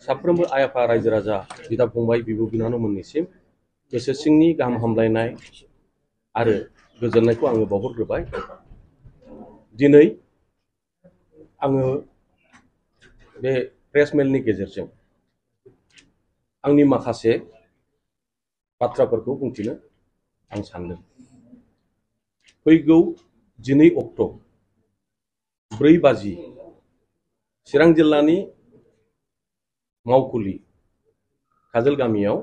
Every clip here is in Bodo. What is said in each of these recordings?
साफ्रोमबो आइ आफा रायजो राजा बिदा फंबाय बिब' बिनानावमोननिसिम गोसो सिंनि गाहाम हामलायनाय आरो गोजोननायखौ आङो बावहरग्रोबाय। दिनै आङो बे प्रेस मेलनि गेजेरजों आंनि माखासे बाथ्राफोरखौ बुंथिनो आं सानदों। फैगौ 12 अक्ट' 4 बाजि चिरां जिल्लानि मावखुलि काजोल गामियाव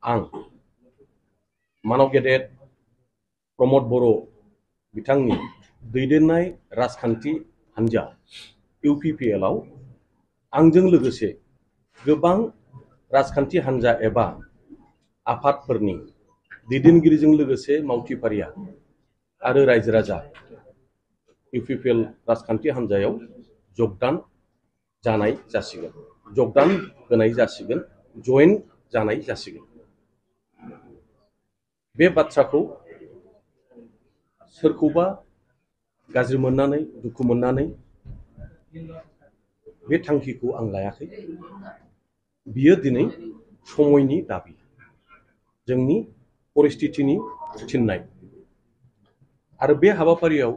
आं मानव गेदेर प्रमद बर' बिथांनि दैदेननाय राजखान्थि हान्जा UPPL आव आंजों लोगोसे गोबां राजखान्थि हान्जा एबा आफादफोरनि दैदेनगिरिजों लोगोसे मावथिफारिया आरो रायजो राजा UPPL राजखान्थि हान्जायाव जगदान जानाय जासिगोन, जगदान होनाय जासिगोन, जयेन जानाय जासिगोन। बे बाथ्राखौ सोरखौबा गाज्रि मोननानै दुखु मोननानै बे थांखिखौ आं लायाखै। बियो दिनै समयनि दाबि, जोंनि परिस्थितिनि थिननाय। आरो बे हाबाफारियाव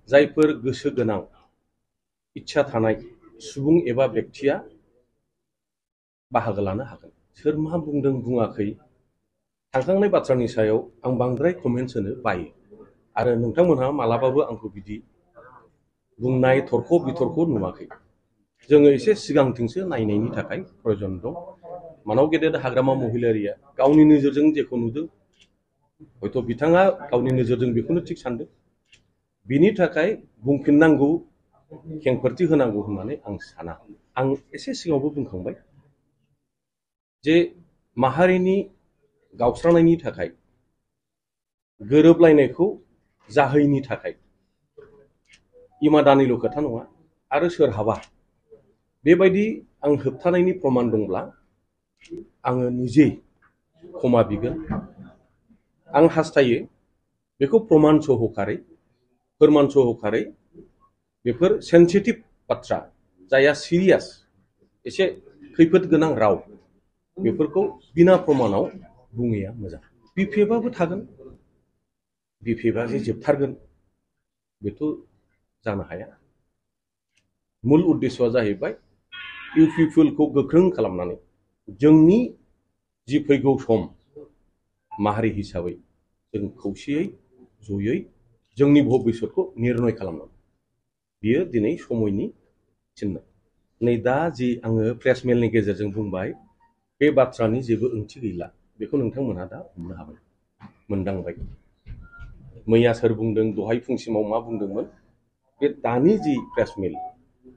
जायफोर गोसो गोनां इच्छा थानाय सुबुं एबा व्यक्तिया बाहागो लानो हागोन। सोर मा बुंदों बुङाखै थांखांनाय बाथ्रानि सायाव आं बांद्राय कमेन्ट्स होनो बायो। आरो नोंथांमोनहा मालाबाबो आंखौ बिदि बुंनाय थरख' बिथरख' नुवाखै। जोङो एसे सिगांथिंसो नायनायनि थाखाय प्रयजन दं। मानव गेदेर हाग्रामा महिलारिया गावनि नोजोरजों जेखौ नुदों, हयथ' बिथाङा गावनि नोजोरजों बेखौनो थिग सानदों। बिनि थाखाय बुंफिननांगौ, खेंफोरथि होनांगौ होननानै आं साना। आं एसे सिगाङावबो बुंखांबाय जे माहारिनि गावस्रानायनि थाखाय, गोरोबलायनायखौ जाहैनि थाखाय इमादानिल' खोथा नङा, आरो सोरहाबा बेबायदि आं होबथानायनि प्रमान दंब्ला आङो निजे क्षमा बिगोन। आं हास्थायो बेखौ प्रमान सहकारै, फोरमान सहकारै बेफोर सेन्सिटिभ बाथ्रा, जायहा सिरियास एसे खैफोद गोनां राव, बेफोरखौ बिना प्रमानाव बुङैया मोजां। BPFआबो थागोन, BPFआ जे जोबथारगोन बेथ' जानो हाया। मुल उद्देश्यआ जाहैबाय UPPLखौ गोख्रों खालामनानै जोंनि जि फैगौ सम माहारि हिसाबै जों खौसेयै जयै जोंनि भबिष्यतखौ निर्नय खालामनांगौ। बियो दिनै समयनि थिननाय। नै दा जि आङो प्रेस मेलनि गेजेरजों बुंबाय, बे बाथ्रानि जेबो ओंथि गैला। बेखौ नोंथांमोनहा दा हमनो हाबाय, मोनदांबाय। मैया सोर बुंदों, दहाय फुंसिमाव मा बुंदोंमोन, बे दानि जि प्रेस मेल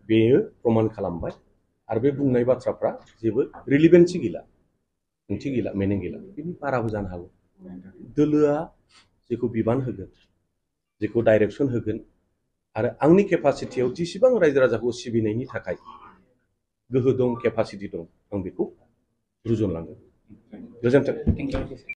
बेयो प्रमान खालामबाय। आरो बे बुंनाय बाथ्राफ्रा जेबो रिलिभेन्सि गैला, ओंथि गैला, मिनिं गैला। बिनि बाराबो जानो हागौ। दोलोआ जेखौ बिबान होगोन, जेखौ डाइरेक्सन होगोन, आरो आंनि केपासिटियाव जेसेबां रायजो राजाखौ सिबिनायनि थाखाय गोहो दं, केपासिटि दं, आं बेखौ रुजुनलांगोन। गोजोन्थों।